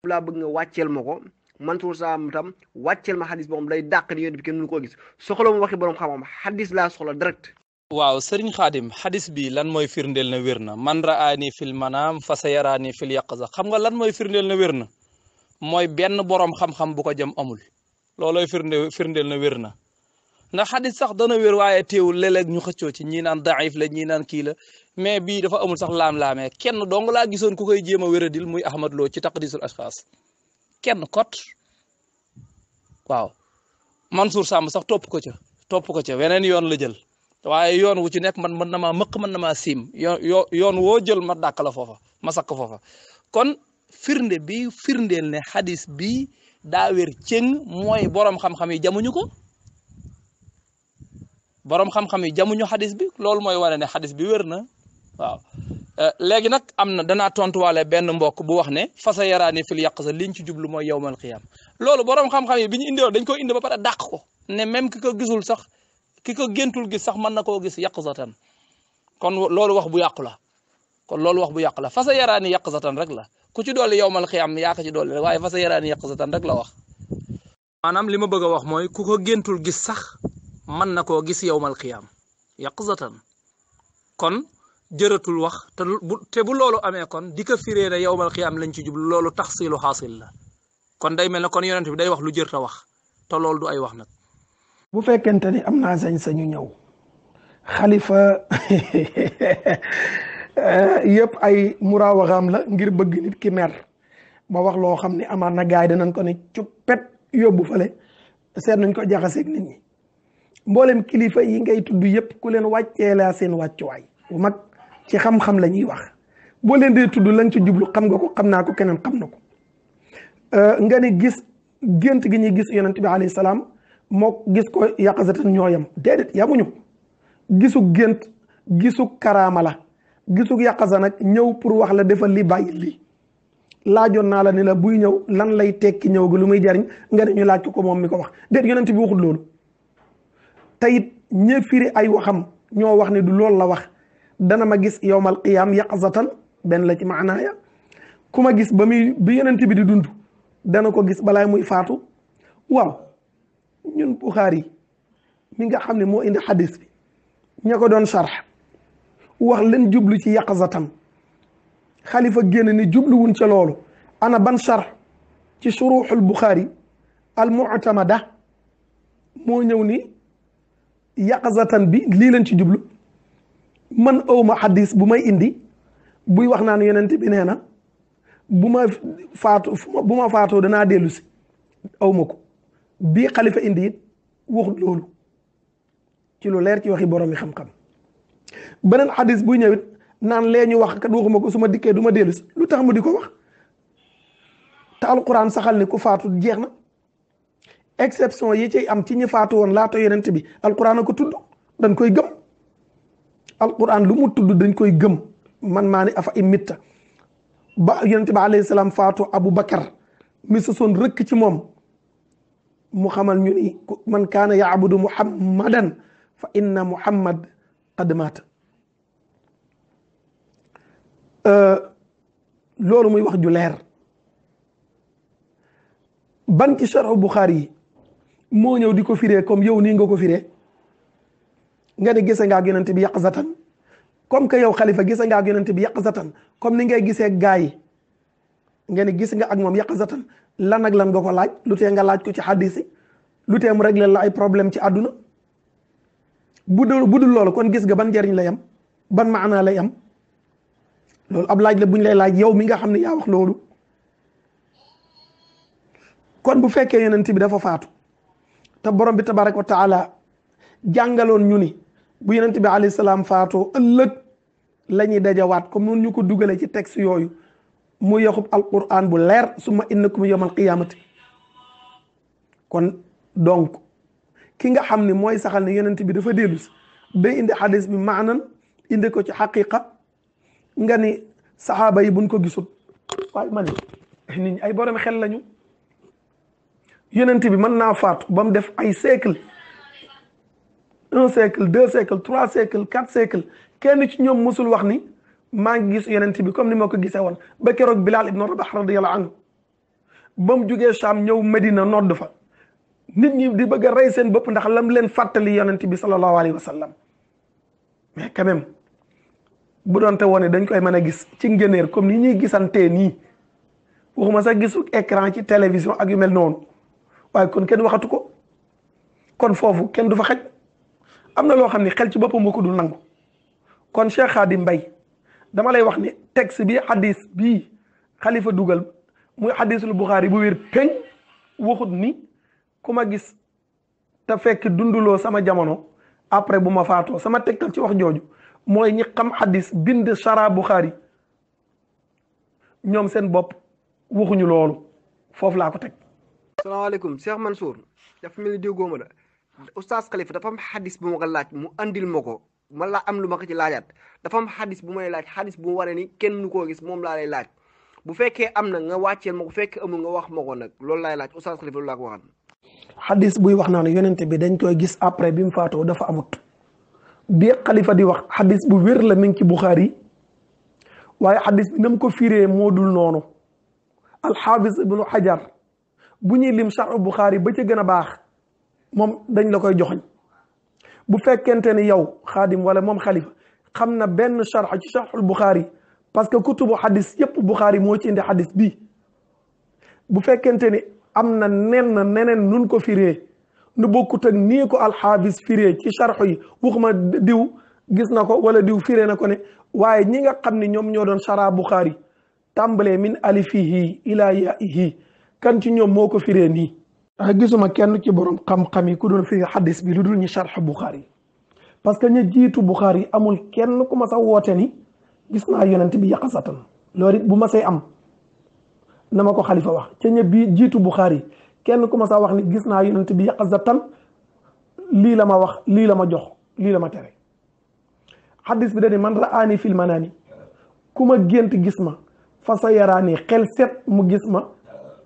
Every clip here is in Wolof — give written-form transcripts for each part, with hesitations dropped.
laa bëgg nga wàcceel ma ko Mansour Sam tam wàcceel ma xadis boo xam day dàq ni yonent bi kenn mënu koo gis soxla mu waxi borom xam-xam xadis laa soxla direct. waaw sëriñ Xaadim xadis bi lan mooy firndeel na wér na man raani fil manaam fa sa yaraani fil yaqza xam nga lan mooy firndeel na wér na mooy benn borom xam-xam bu ko jëm amul loolooy firndeel na wér na ndax xadis sax dana wér waaye teewul léeg-léeg ñu xëccoo ci ñii naan daif la ñii naan kii la mais bii dafa amul sax laam-laamee kenn dong laa gisoon ku koy jéem a wéradil muy Ahmad Lo ci taqdisul ashxaas kenn kot waaw Mansour Samb sax topp ko ca weneen yoon la jël waaye yoon wu ci nekk man mën na maa mëq mën na maa siim yoon woo jël ma dàkk la foofa ma sakk foofa kon firnde bi firndeel ne xadis bi daa wér cëng mooy borom xam-xam yi jamuñu ko borom xam-xam yi jamuñu xadis bi loolu mooy wane ne xadis bi wér na waaw léegi nag am na danaa tontuwaale benn mbokk bu wax ne fasa yaraani fil yàq sa liñ ci jublu mooy yawmal qiyaam loolu borom xam-xam yi bi ñu indiwoon dañ ko indi ba pare dàq ko ne même ki ko gisul sax ki ko géntul gis sax mën na koo gis yaqzatan kon loolu wax bu yàqu la fasa yaraani yaqzatan rek la ku ci dolli yawmal qiyaam yaa ko ci dolli rek waaye fasa yaraani yaqzatan rek la wax. maanaam li ma bëgg a wax mooy ku ko géntul gis sax mën na koo gis yawmal qiyaam yaqzatan kon jëratul wax te bu loolu amee kon di ko firee ne yawmal qiyaam lañ ci jublu loolu taxsilu xaasil la kon day mel ne kon yonent bi day wax lu jër ta wax te loolu du ay wax nag. bu fekkente ni am naa sañ-sañu ñëw xalifa yëpp ay muraawaxaam la ngir bëgg nit ki mer ba wax loo xam ne amaat na gaay danañ ko ne cuppet yóbbu fale seet nañ ko jaxaseeg nit ñi mboolem kilifa yi ngay tudd yëpp ku leen wàccee la seen wàccuwaay bu mag ci xam-xam la ñuy wax boo leen dee tudd lañ ci jublu xam nga ko xam naa ko keneen xam na ko nga ne gis gént gi ñuy gis yonent bi alayhi salaam moo gis ko yaqazatan ñooyam déedéet yamuñu gisu gént gisu karaama la gisu yaqaza nag ñëw pour wax la defal li bàyyi lii laajoon naa la ni la buy ñëw lan lay tekki ñëw gi lu muy jariñ nga ne ñu laaj ko moom mi ko wax déet yonent bi waxul loolu tayit ñe firi ay waxam ñoo wax ne du loolu la wax dana ma gis yawmal qiyaam yaqazatan benn la ci maanaaya ku ma gis bi yonent bi di dund dana ko gis balaay muy faatu waaw ñun Buxaari mi nga xam ne moo indi xadis bi ña ko doon sarx wax leen jublu ci yaqazatan xalifa génn ni jubluwuñ ca loolu ana ban sarx ci suruxul Buxaari al mu'tamada moo ñëw ni yaqazatan bi lii leen ci jublu man awma xadis bu may indi buy wax naan yonent bi nee na bu ma faatoo danaa dellu si awma ko bii xalifa indi it waxut loolu ci lu leer ci waxi borom yi xam-xam beneen xadis buy ñëwit naan lee ñu wax kat waxuma ko su ma dikkee du ma dellu si lu tax mu di ko wax te alquran saxal ni ku faatu jeex na exception yi ci am ci ñi faatu woon laata yonent bi alquran a ko tudd dañ koy gëm alquran lu mu tudd dañ koy gëm man maa ni afa imitta ba yonent bi alayhi salaam faatu Abu Bakar mi sosoon rëkk ci moom mu xamal ñu ni man kaana yaabudu muhammadan fa inna muhammad qad maata loolu muy wax ju leer ban ci sharhu Buxaari yi moo ñëw di ko firee comme yow nii nga ko firee nga ne gise nga ak yonent bi yaqzatan comme que yow xalifa gise nga ak yonent bi yaqzatan comme ni ngay gisee gaa yi nga ne gis nga ak moom yaqzatan lan ak lan nga ko laaj lu tee nga laaj ko ci xadis yi lu tee mu réglé la ay problème ci àdduna bu dul loolu kon gis nga ban njariñ lay am ban maana lay am loolu ab laaj la buñ lay laaj yow mi nga xam ne yaa wax loolu kon bu fekkee yonent bi dafa faatu te borom bi tabaraka wa taala jàngaloon ñu ni bu yonent bi alayhi salaam faatoo ëllëg la ñuy dajawaat comme noonu ñu ko dugalee ci texte yooyu mu yoxub alquran bu leer summa innakum yawmal qiyamati kon donc ki nga xam ne mooy saxal ne yonent bi dafa dellu si day indi xadis bi maanan indi ko ci xaqiqa nga ni saxaaba yi buñ ko gisul waaye ma ne nit ñi ay borom xel lañu yonent bi mën naa faatu ba mu def ay siècle 1 siècle 2 siècle 3 siècle 4 siècle kenn ci ñoom musul wax ni maa ngi gis yonent bi comme ni ma ko gisee woon ba keroog Bilal ibn Rabah radiyallahu anhu ba mu jugee Sham ñëw Medina nodd fa nit ñi di bëgg a rey seen bopp ndax lam leen fàttali yonent bi sallallahu alayhi wa sallam mais quand même bu doonte woone dañ koy mën a gis ci ngëneer comme ni ñuy gisantee nii waxuma sax gisu écran ci télévision ak yu mel noonu waaye kon kenn waxatu ko kon foofu kenn du fa xaj am na loo xam ne xel ci boppam moo ko dul nangu kon Cheikh Khadim Mbaye dama lay wax ni texte bi hadis bii xalifa dugal muy hadisul Buxaari bu wér peñ waxut ni ku ma gis te fekk dunduloo sama jamono après bu ma faatoo sama tegtal ci wax jooju mooy ñi xam hadis bind Sara Buxaari ñoom seen bopp waxuñu loolu foofu laa ko teg. salaamaaleykum Cheikh Mansour dafa mel ni déggoo ma la oustaz Khalifa dafa am xadis bu ma ko laaj mu andil ma ko ma la am lu ma ko ci laajaat dafa am xadis bu may laaj xadis bu mu waree ni kenn nu koo gis moom laa lay laaj bu fekkee am na nga wàcceel ma ko bu fekkee amul nga wax ma ko nag loolu laay laaj oustaz Khalifa loolu laa ko waxal. xadis buy wax naa ne yonente bi dañ koy gis après bi mu faatoo dafa amut bi Khalifa di wax xadis bu wér la mi ngi ci Buxaari waaye xadis bi na mu ko firee moo dul noonu alxaafis ibnu Hajar bu ñuy lim Sharh Buxaari ba ca gën a baax moom dañ la koy joxoñ bu fekkente ni yow xaadim wala moom Khalifa xam na benn sharh ci Sharhul Buxaari parce que kutubu xadis yëpp Buxaari moo ci indi xadis bi bu fekkente ni am na neneen nun ko firee nu bokkut ak nii ko alxaafis firee ci sharh yi waxuma diw gis na ko wala diw firee na ko ne waaye ñi nga xam ne ñoom ñoo doon shara Buxaari tàmbalee min alifihi ila yaihi kan ci ñoom moo ko firee nii gisuma kenn ci borom xam-xam yi ku doon firi xadis bi lu dul ñu sharh Buxaari parce que ñu jiitu Buxaari amul kenn ku ma sa woote ni gis naa yonent bi yaqasatan loolu it bu ma say am na ma ko Khalifa wax ca ña bi jiitu Buxaari kenn ku ma sa wax ni gis naa yonent bi yaqasatan lii la ma wax lii la ma jox lii la ma tere xadis bi da ni man ra'aani fil manaani ku ma gént gis ma fa sa yaraani xel set mu gis ma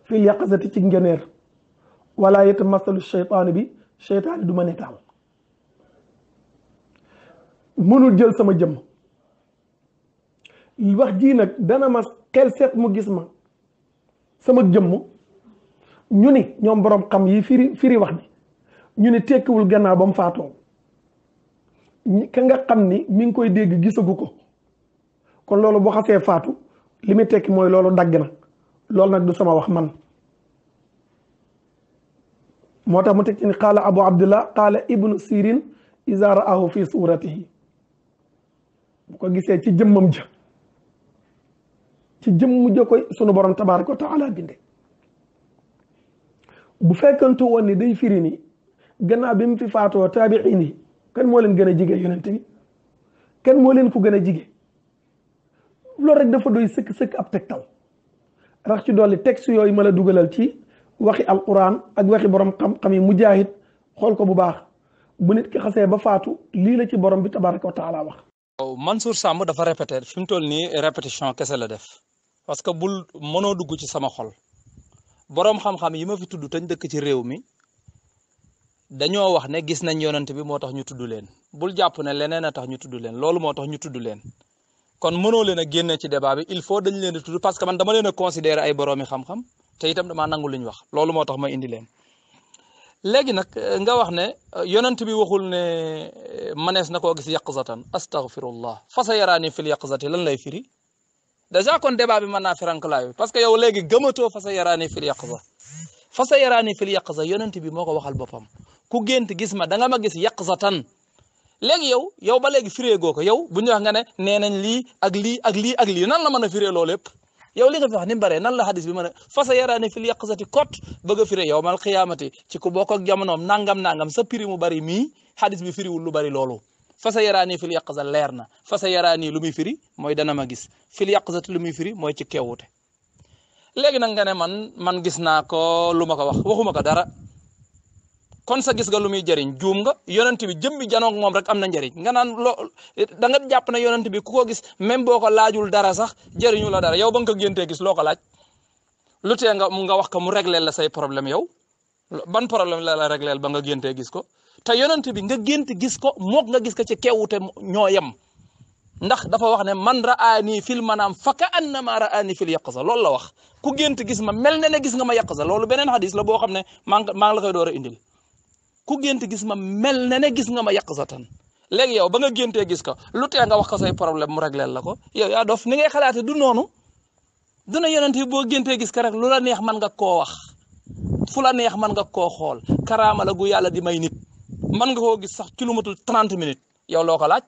fil yaqasati ci ngeneer wala yet masalu cheytaani bi cheytaani du ma netaal mënul jël sama jëmm wax ji nag dana ma xel set mu gis ma sama jëmm ñu ni ñoom borom xam yi firi wax bi ñu ni tekkiwul gannaaw ba mu faatoo ka nga xam ni mi ngi koy dégg gisagu ko kon loolu boo xasee faatu li muy tekki mooy loolu dagg na loolu nag du sama wax man moo tax mu teg ci ni qaala abu abdullah qaala ibnu sirin iza ra'ahu fi suratihi bu ko gisee ci jëmmam ja ci jëmm ja koy sunu borom tabaraka wa taala binde bu fekkantu woon ni day firi ni gannaaw bi mu fi faatoo taabiin yi kan moo leen gën a jige yonent bi kan moo leen ko gën a jige loolu rek dafa doy sëkk ab tegtal rax ci dolli texte yooyu ma la dugalal ci waxi alquran ak waxi borom xam-xam yi mujaahid xool ko bu baax bu nit ki xasee ba faatu lii la ci borom bi tabaraka wa taala wax. Mansour Samb dafa répété fi mu toll nii répétition kese la def parce que bul mënoo dugg ci sama xol borom xam-xam yi ma fi tudd tañ dëkk ci réew mi dañoo wax ne gis nañ yonent bi moo tax ñu tudd leen bul jàpp ne leneen a tax ñu tudd leen loolu moo tax ñu tudd leen kon mënoo leen a génne ci débat bi il faut dañ leen di tudd parce que man dama leen a considérer ay boroomi xam-xam te itam damaa nangu li ñu wax loolu moo tax ma indi leen. léegi nag nga wax ne yonent bi waxul ne manees na koo gis yaqzatan astaghfirullah fa sa yaraani fil yaqzati lan lay firi dèjà kon débat bi mën naa ferankalaayu parce que yow léegi gëmatoo fa sa yaraani fil yaqza fa sa yaraani fil yaqza yonent bi moo ko waxal boppam ku gént gis ma da nga ma gis yaqzatan léegi yow ba léegi firee goo ko yow bu ñu wax nga ne nee nañ lii ak lii ak lii ak lii nan la mën a firee loolu lépp yow li nga fi wax ni mu baree nan la hadis bi mën a fa sa yaraani fil yaqzati kot bëgg a firee yawmal qiyaamati ci ku bokk ak jamonoom nangam sa piri mu bari mii hadis bi firiwul lu bari loolu fa sa yaraani fil yaqza leer na fa sa yaraani lu muy firi mooy dana ma gis fil yaqzati lu muy firi mooy ci keewute léegi nag nga ne man gis naa ko lu ma ko wax waxuma ko dara kon sa gis nga lu muy jëriñ juum nga yonent bi jëmmi janoog moom rek am na njëriñ nga naan da nga jàpp ne yonent bi ku ko gis même boo ko laajul dara sax jëriñu la dara yow ba nga ko géntee gis loo ko laaj lu tee nga wax ko mu régleel la say problème yow ban problème la régleel ba nga géntee gis ko te yonent bi nga gént gis ko mook nga gis ko ci keewute ñoo yem ndax dafa wax ne man ra'aani fil manaam fa ka annama ra'aani fil yaqza loolu la wax ku gént gis ma mel ne gis nga ma yaqza loolu beneen xadis la boo xam ne maa ngi la koy door a indil ku gént gis ma mel ne gis nga ma yaqza tan léegi yow ba nga géntee gis ko lu tee nga wax ko say problème mu régleel la ko yow yaa dof ni ngay xalaate du noonu duna yonent yi boo géntee gis ko rek lu la neex mën nga koo wax fu la neex mën nga koo xool karaama la gu yàlla di may nit mën nga koo gis sax ci lu matul 30 minutes yow loo ko laaj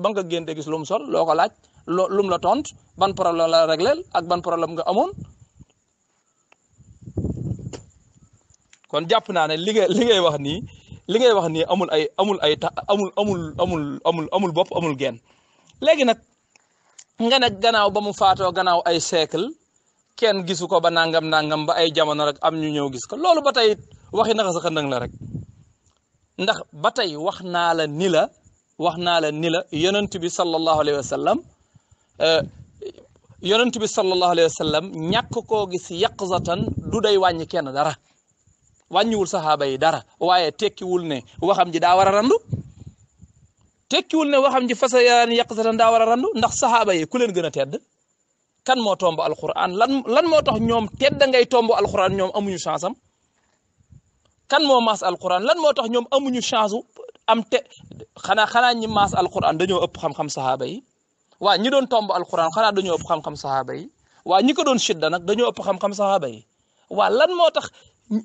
ba nga géntee gis lu mu sol loo ko laaj lu mu la tont ban problème la régleel ak ban problème nga amoon kon jàpp naa ne li ngay wax nii amul bopp amul genn léegi nag nga ne gannaaw ba mu faatoo gannaaw ay siècle kenn gisu ko ba nangam ba ay jamono rek am ñu ñëw gis ko loolu ba tey waxi naka sa xëndëng la rek ndax ba tey wax naa la ni la yonent bi sallallahu alayhi wa sallam ñàkk koo gis yaqzatan du day wàññi kenn dara wàññiwul saxaaba yi dara waaye tekkiwul ne waxam ji daa war a randu tekkiwul ne waxam ji fasa yaraan yaqzatan daa war a randu ndax saxaaba yi ku leen gën a tedd kan moo tomb alquran lan moo tax ñoom tedd ngay tomb alquran ñoom amuñu chance am kan moo maas alquran lan moo tax ñoom amuñu chance am xanaa ñi maas alquran dañoo ëpp xam-xam saxaaba yi waa ñi doon tomb alquran xanaa dañoo ëpp xam-xam saxaaba yi waa ñi ko doon shidda nag dañoo ëpp xam-xam saxaaba yi waa lan moo tax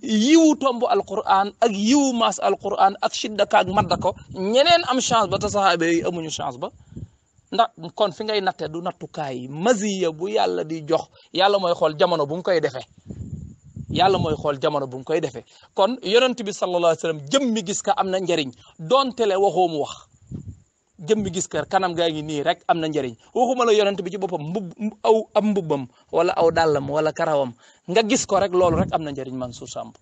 yiwu tomb alquran ak yiwu maas alquran ak shidda kaak madda ko ñeneen am chance ba te saxaaba yi amuñu chance ba ndax kon fi ngay natte du nattukaay maziya bu yàlla di jox yàlla mooy xool jamono bu mu koy defee kon yonent bi sallallahu alayhi wa sallam jëmmi gis ka am na njariñ donte le waxoo mu wax jëmmi gis ka kanam gaa ngi nii rek am na njariñ waxuma la yonent bi ci boppam ab mbubbam wala aw dàllam wala karawam nga gis ko rek loolu rek am na njariñ Mansour Samb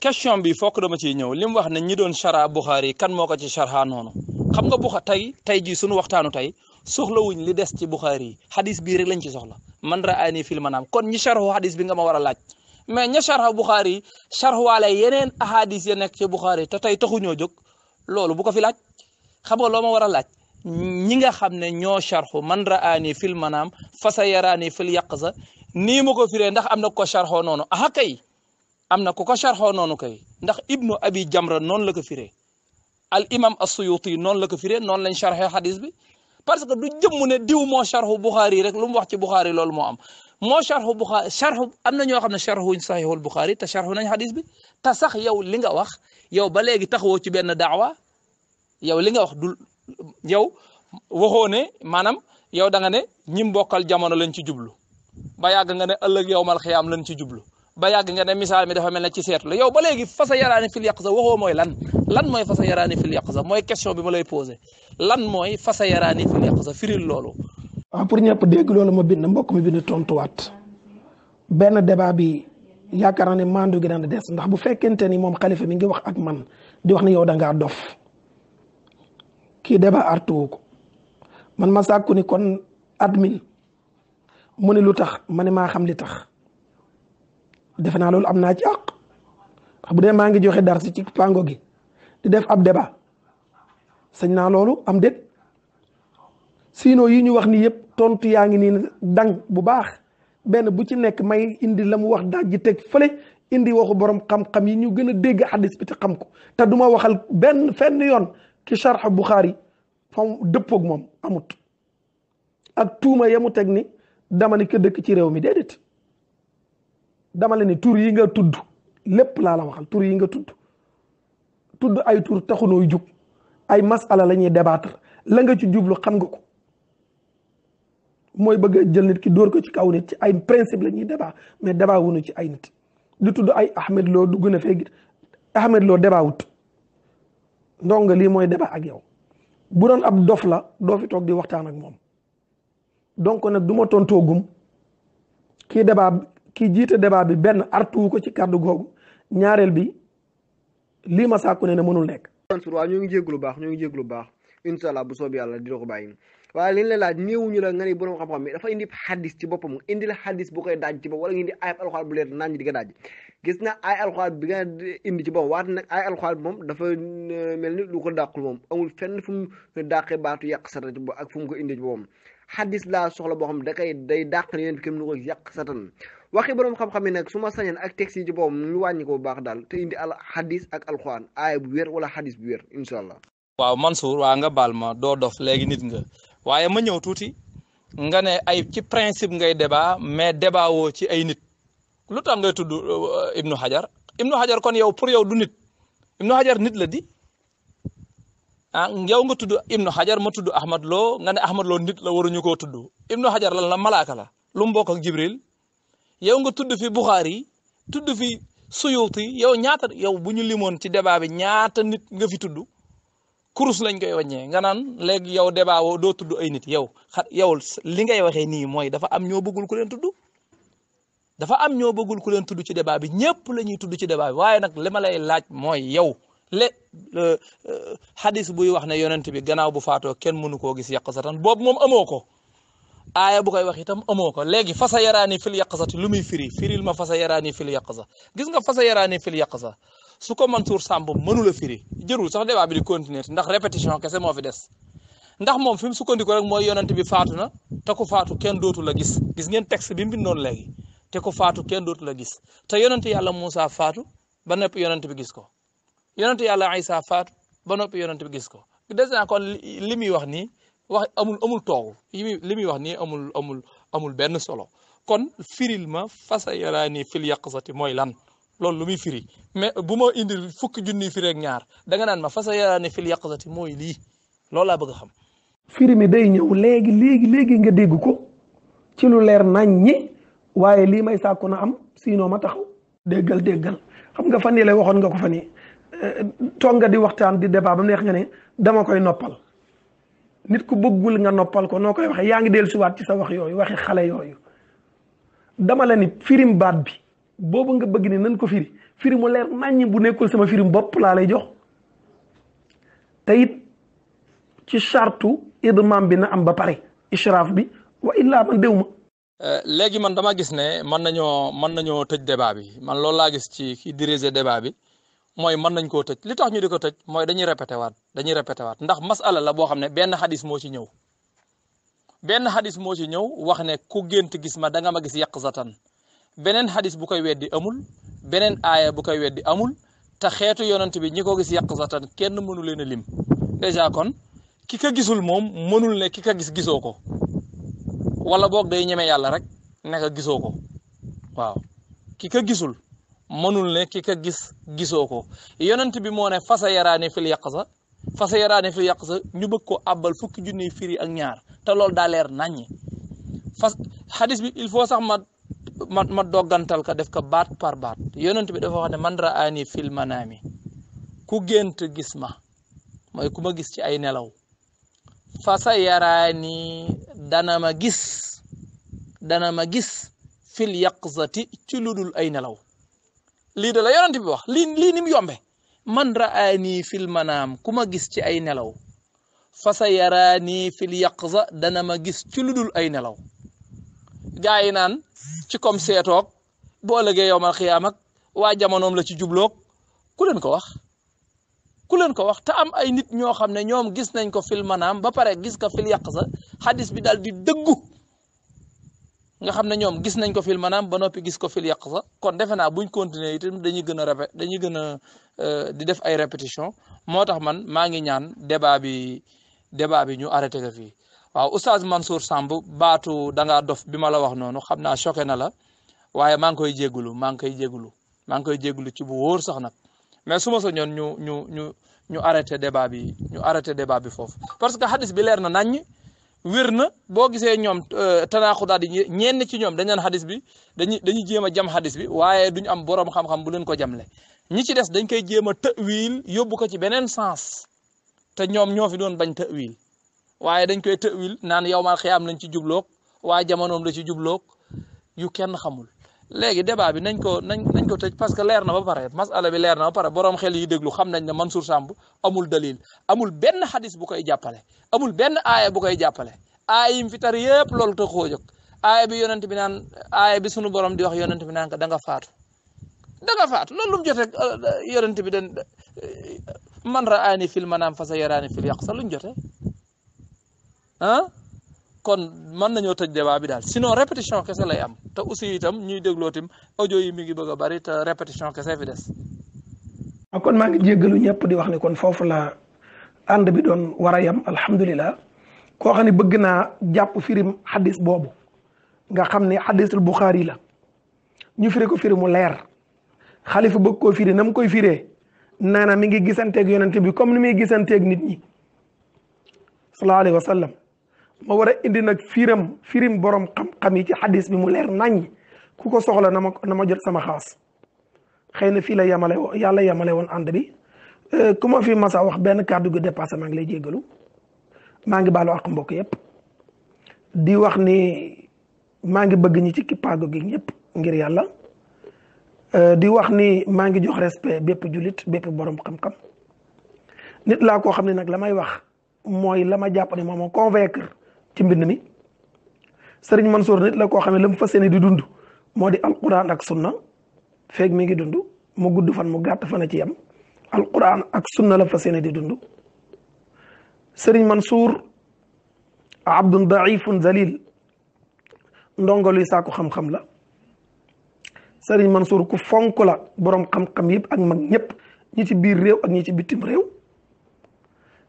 question bi fokk dama ciy ñëw li mu wax ne ñi doon chara Bukhari kan moo ko ci charha noonu xam nga tey jii suñu waxtaanu tey soxlawuñ li des ci Bukhari yi xadis bii rek lañ ci soxla man ra'aani fil manaam kon ñi charhu xadis bi nga ma war a laaj mais ña charha Bukhari yi charhuwaale yeneen ahadis ya nekk ci Bukhari te tey taxuñoo jóg loolu bu ko fi laaj xam nga loo ma war a laaj ñi nga xam ne ñoo charhu man ra'aani fil manaam fa sayaraani fil yaqza nii ma ko firee ndax am na ko charhoo noonu aha kay am na ku ko charxoo noonu kay ndax ibnu abi jamra noonu la ko firee al imam as-suyuti noonu la ko firee noonu lañ charxee xadis bi parce que du jëmm ne diw moo charxu Bukhari rek lu mu wax ci Bukhari loolu moo am moo charxu Bukhari charxu am na ñoo xam ne charxuñ sahihul Bukhari te charxu nañ xadis bi te sax yow li nga wax yow ba léegi taxawoo ci benn daawa yow li nga wax dul yow waxoo ne maanaam yow da nga ne ñim bokkal jamono lañ ci jublu ba yàgg nga ne ëllëg yowmal xiyaam lañ ci jublu ba yàgg nga ne misaal mi dafa mel ne ci seetu la yow ba léegi fasa yaraani fil yaqza waxoo mooy lan mooy fasa yaraani fil yaqza mooy question bi ma lay posé lan mooy fasa yaraani fil yaqza firil loolu. waaw pour ñëpp dégg loolu ma bind mbokk mi bind tontuwaat benn débat bi yaakaar naa ne mandu gi dana des ndax bu fekkente ni moom xalifa mi ngi wax ak man di wax ni yow da ngaa dof kii débat artuwu ko man ma sàkku ni kon admin mu ne lu tax ma ne maa xam li tax. defe naa loolu am naa ci àq ndax bu dee maa ngi joxe dar si ci pango gi di def ab débat sañ naa loolu am déet sinon yi ñu wax ni yëpp tontu yaa ngi nii dang bu baax benn bu ci nekk may indi la mu wax daaj ji teg fële indi waxu borom xam-xam yi ñu gën a dégg xadis bi te xam ko te du ma waxal fenn yoon ki charx Bukhari fam dëppoog moom amut ak tuuma yamu teg ni dama ni ko dëkk ci réew mi déedéet dama la ni tur yi nga tudd lépp laa la waxal tur yi nga tudd ay tur taxunooy jug ay masala la ñuy débattre la nga ci jublu xam nga ko mooy bëgg a jël nit ki dóor ko ci kaw nit ci ay principe la ñuy débat mais débat wuñu ci ay nit di tudd ay Ahmed Lo dugg na fee Ahmed Lo débat wut ndonga lii mooy débat ak yow bu doon ab dof la doo fi toog di waxtaan ak moom donc nag du ma tontoogum kii jiite débat bi benn artu ko ci kàddu googu ñaareel bi lii ma sàkku ne mënul nekk. waaw ñu ngi jéglu baax incha allah bu soob yàlla dina ko bàyyi waaye li ñu la laaj néewuñu la nga ni borom xam-xam bi dafa indi xadis ci boppam indi la xadis bu koy daaj ci bopp wala nga indi ayat alxuraan bu leer naan ñi di nga daaj gis na ay alxuraan bi nga indi ci boppam waat nag ay alxuraan moom dafa mel ni lu ko dàqul moom amul fenn fu mu dàqee baatu yàq satan ci ak fu mu ko indi ci boppam xadis laa soxla boo xam da koy day dàq ne yéen fi kenn nu ko yàq satan waxi borom xam-xam yi nag su ma sañoon ak texte yi ci boppam ñu wàññi ko bu baax daal te indi al xadis ak alxuraan aaya bu wér wala xadis bu wér incha allah. waaw Mansour waa nga baal ma doo dof léegi nit nga waaye ma ñëw tuuti nga ne ay ci principe ngay débat mais débat woo ci ay nit lu tax ngay tudd Ibnu Hajar kon yow pour yow du nit Ibnu Hajar nit la di ah yow nga tudd Ibnu Hajar ma tudd Ahmad Lo nga ne Ahmad Lo nit la waruñu koo tudd Ibnu Hajar lan la malaaka la lu mu bokk ak Jibril yow nga tudd fi Bukhari tudd fi Suyuti yow ñaata yow bu ñu limoon ci débat bi ñaata nit nga fi tudd kurus lañ koy wàññee nga naan léegi yow débat woo doo tudd ay nit yow yow li ngay waxee nii mooy dafa am ñoo bëggul ku leen tudd dafa am ñoo bëggul ku leen tudd ci débat bi ñëpp la ñuy tudd ci débat bi waaye nag li ma lay laaj mooy yow hadis buy wax ne yonent bi gannaaw bu faatoo kenn mënu koo gis yaqzatan boobu moom amoo ko aaya bu koy wax itam amoo ko léegi fasa yaraani fil yaqzati lu muy firil ma fasa yaraani fil yaqza gis nga fasa yaraani fil yaqza su ko Mansour Samb mënula firi jërul sax débat bi di continuer ndax répétition kese moo fi des ndax moom fi mu sukkandiku rek mooy yonent bi faatu na te ku faatu kenn dootu la gis ngeen texte bi mu bindoon léegi te ku faatu kenn dootu la gis te yonent yàlla Moussa faatu ba noppi yonent bi gis ko yonent yàlla Isa faatu ba noppi yonent bi gis ko déjà kon li muy wax nii wax amul toogu li muy wax nii amul benn solo kon firil ma fasa yaraani fil yaqzati mooy lan loolu lu muy firi mais bu ma indil fukki junni firi ak ñaar danga naan ma fasa yaraani fil yaqzati mooy lii loolu laa bëgg a xam. firi mi day ñëw léegi nga dégg ko ci lu leer nañ ñi waaye lii may sàkku na am sinon ma taxaw déggal xam nga fan yii lay waxoon nga ko fan yii toog nga di waxtaan di débat ba neex nga ne dama koy noppal nit ku bëggul nga noppal ko noo koy waxee yaa ngi dellusiwaat ci sa wax yooyu waxi xale yooyu dama la ni firim baat bi boobu nga bëgg ni nan ko firi mu leer naññ bu nekkul sama firim bopp laa lay jox te it ci chartu idmaam bi na am ba pare ishraaf bi wa illaa man déw ma léegi man dama gis ne mën nañoo tëj débat bi man loolu laa gis ci ki diriger débat bi mooy mën nañ koo tëj li tax ñu di ko tëj mooy dañuy répété waat ndax masala la boo xam ne benn xadis moo ci ñëw wax ne ku gént gis ma da nga ma gis yaqzatan beneen xadis bu koy weddi amul beneen aaya bu koy weddi amul te xeetu yonent bi ñi ko gis yaqzatan kenn mënu leen a lim déjà kon ki ka gisul moom mënul ne ki ka gis gisoo ko wala boog day ñeme yàlla rek nekk gisoo ko waaw ki ka gisul mënul ne ki ka gis gisoo ko yonent bi moo ne fasa yaraani fil yaqza ñu bëgg ko àbbal fukki junniy firi ak ñaar te loolu daa leer naññi xadis bi il faut sax ma doggantal ka def ko baat par baat yonent bi dafa wax ne man raani fil manaami ku gént gis ma mooy ku ma gis ci ay nelaw fasa yaraani dana ma gis fil yaqzati ci ludul ay nelaw lii da la yonent bi wax lii ni mu yombe man raani fil manaam ku ma gis ci ay nelaw fasa yaraani fil yaqza dana ma gis ci ludul ay nelaw gaa yi naan ci comme seetoog boo ëllëgee yowmal xiyaam ak waa jamonoom la ci jubloog ku leen ko wax te am ay nit ñoo xam ne ñoom gis nañ ko fil manaam ba pare gis ko fil yaqza xadis bi daal di dëggu nga xam ne ñoom gis nañ ko fil manaam ba noppi gis ko fil yaqza kon defe naa buñ continuer itam dañuy gën a di def ay répétition moo tax man maa ngi ñaan débat bi ñu arrêté ko fii waaw oustaz Mansour Samb baatu da ngaa dof bi ma la wax noonu xam naa choqué na la waaye maa ngi koy jégalu ci bu wóor sax nag mais su ma sañoon ñu arrêté débat bi foofu parce que hadis bi leer na naññ wér na boo gisee ñoom tanaaxudaat yi ñenn ci ñoom dañ naan hadis bi dañuy jéem a jam hadis bi waaye duñu am borom xam-xam bu leen ko jamle ñi ci des dañ koy jéem a tëwil yóbbu ko ci beneen sens te ñoom ñoo fi doon bañ tëwil waaye dañ koy tëwil naan yawmal xiyaam lañ ci jubloog waa jamonoom la ci jubloog yu kenn xamul léegi débat bi nañ ko tëj parce que leer na ba pare masala bi leer na ba pare borom xel yi déglu xam nañ ne Mansour Samb amul dalil amul benn xadis bu koy jàppale amul benn aaya bu koy jàppale aaya yi mu fi tar yëpp loolu tax koo jóg aaya bi sunu borom di wax yonent bi naan ko da nga faatu da nga faatu loolu lu mu jotee yonent bi den man raani fil manaam fa sayaraani fil yaqsa luñ jotee kon mën nañoo tëj débat bi daal sinon répétition kese lay am te aussi itam ñuy dégloo tim audio yi mi ngi bëgg a bari te répétition kese fi des. kon maa ngi jéggalu ñëpp di wax ne kon foofu la ànd bi doon war a yem alhamdulilah koo xam ne bëgg naa jàpp firim xadis boobu nga xam ne xadisul Buxaari la ñu firi ko firi mu leer xalifa bëgg koo firi na mu koy firee nee na mi ngi gisanteeg yonente bi comme ni muy gisanteeg nit ñi sallallahu alayhi wa sallam ma war a indi nag firim borom xam-xam yi ci xadis bi mu leer nañ ku ko soxla na ma jot sama xaas xëy na fii la yàlla yemale woon ànd bi ku ma fi masa wax benn kàddu gu dépassé maa ngi lay jéggalu maa ngi baalu ak mbokk yëpp di wax ni maa ngi bëgg ñi ci kippaago gi ñëpp ngir yàlla di wax ni maa ngi jox respect bépp jullit bépp borom xam-xam nit laa koo xam ne nag la may wax mooy la ma jàpp ne moom moo convaincre ci mbind mi Serigne Mansour nit la koo xam ne la mu fas yéene di dund moo di alquran ak sunna feeg mi ngi dund mu gudd fan mu gàtt fan a ci yam alquran ak sunna la fas yéene di dund Serigne Mansour abdun daifun zalil ndongo luy sàkku xam-xam la Serigne Mansour ku fonk la borom xam-xam yëpp ak mag ñëpp ñi ci biir réew ak ñi ci bitim réew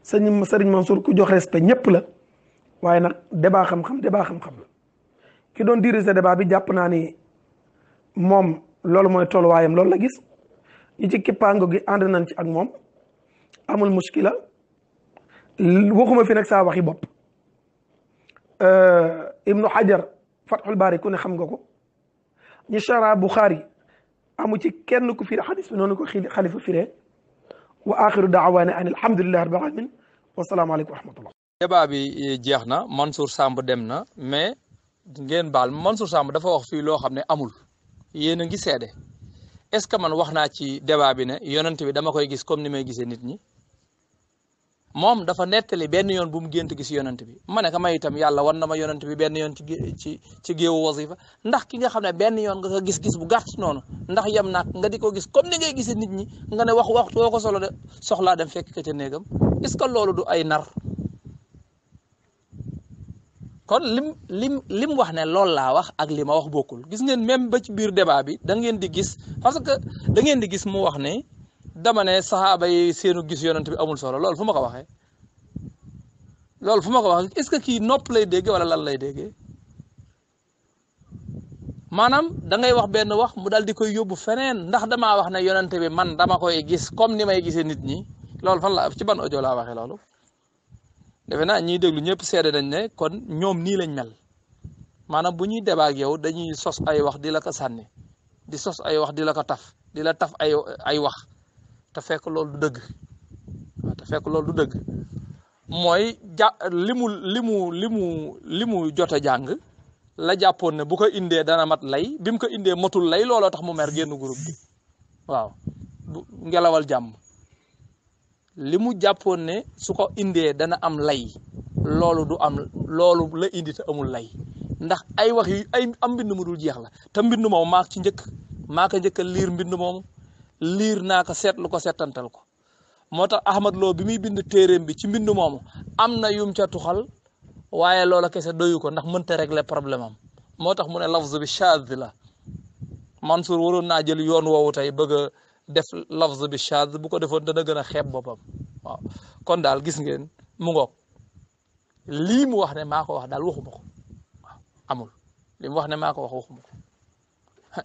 Serigne Mansour ku jox respect ñëpp la waaye nag débat xam-xam la ki doon diriger débat bi jàpp naa ni moom loolu mooy tolluwaayam loolu la gis ñi ci kippaango gi ànd nañ ci ak moom amul muskila waxuma fi nag saa waxi bopp Ibnu Hajar Fathul Bari ku ne xam nga ko ñi chara Bukhari amu ci kenn ku firi xadis bi noonu ko xalifa firee wa axiru daawaana an alhamdulillahi rabbil alamin wa salaamu aleykum wa rahmatullah. débat bi jeex na Mansour Samb dem na mais ngeen baal Mansour Samb dafa wax fii loo xam ne amul yéen a ngi seede est ce que man wax naa ci débat bi ne yonent bi dama koy gis comme ni may gisee nit ñi moom dafa nettali benn yoon bu mu gént gis yonent bi ma ne ko may itam yàlla wan na ma yonent bi benn yoon ci géewu wasifa ndax ki nga xam ne benn yoon nga ko gis-gis bu gàtt noonu ndax yem naag nga di ko gis comme ni ngay gisee nit ñi nga ne waxtu woo ko soxlaa dem fekk ka ca néegam est ce que loolu du ay nar kon lim wax ne loolu laa wax ak li ma wax bokkul gis ngeen même ba ci biir débat bi da ngeen di gis parce que da ngeen di gis mu wax ne dama ne saxaaba yi seenu gis yonent bi amul solo loolu fu ma ko waxee est ce que kii nopp lay dégg wala lan lay déggee maanaam da ngay wax benn wax mu dal di koy yóbbu feneen ndax damaa wax ne yonent bi man dama koy gis comme ni may gisee nit ñi loolu fan la ci ban audio laa waxee loolu defe naa ñiy déglu ñëpp seede nañ ne kon ñoom nii lañ mel maanaam bu ñuy débat ak yow dañuy sos ay wax di la ko sànni di sos ay wax di la ko taf di la taf ay wax te fekk loolu du dëgg waaw te fekk loolu du dëgg mooy li mu jot a jàng la jàppoon ne bu ko indee dana mat lay bi mu ko indee matul lay looloo tax mu mer génn groupe bi waaw ngelawal jàmm li mu jàppoon ne su ko indee dana am lay loolu la indi te amul lay ndax ay wax yu am mbind mu dul jeex la te mbind moomu maa ko njëkk a liir mbind moomu liir naa ko seetlu ko seetantal ko moo tax Ahmad Lo bi muy bind téeréem bi ci mbind moomu am na yum ca tuxal waaye loola kese doyu ko ndax mënta régler problème am moo tax mu ne lafz bi shaad la Mansour waroon naa jël yoon woowu tey bëgg a def lafz bi shaad bu ko defoon dana gën a xeeb boppam waaw kon daal gis ngeen mu ngoog lii mu wax ne maa ko wax daal waxuma ko waaw amul li mu wax ne maa ko wax waxuma ko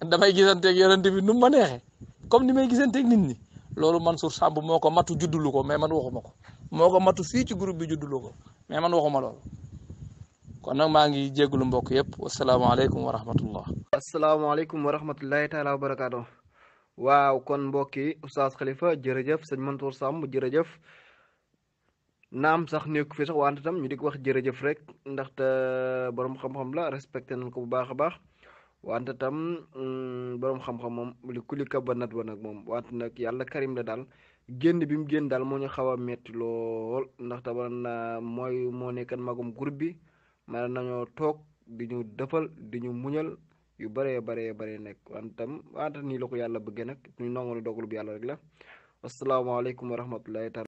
damay gisanteeg yonent bi nu mu ma neexee comme ni may gisanteeg nit ñi loolu Mansour Samb moo ko matu juddulu ko mais man waxuma ko moo ko matu fii ci groupe bi juddulu ko mais man waxuma loolu kon nag maa ngi jégalu mbokk yëpp wasalaamaaleykum wa rahmatullah. asalaamaaleykum wa rahmatullahi taala wa barakaatu. waaw kon mbokk yi Oustaz Khalifa jërëjëf sëñ Mansour Samb jërëjëf naam sax nekku fi sax wante tam ñu di ko wax jërëjëf rek ndaxte borom xam-xam la respecté nañ ko bu baax a baax wante tam borom xam-xam moom li kuli ka ba nat wa nag moom wante nag yàlla karim la daal génn bi mu génn daal moo ñu xaw a metti lool ndaxte man moo nekkan magum groupe bi man nañoo toog di ñu defal di ñu muñal yu bëree nekk wante nii la ko yàlla bëggee nag ñu nangoon dogalu bu yàlla rek la asalaamaaleykum wa rahmatullahi taala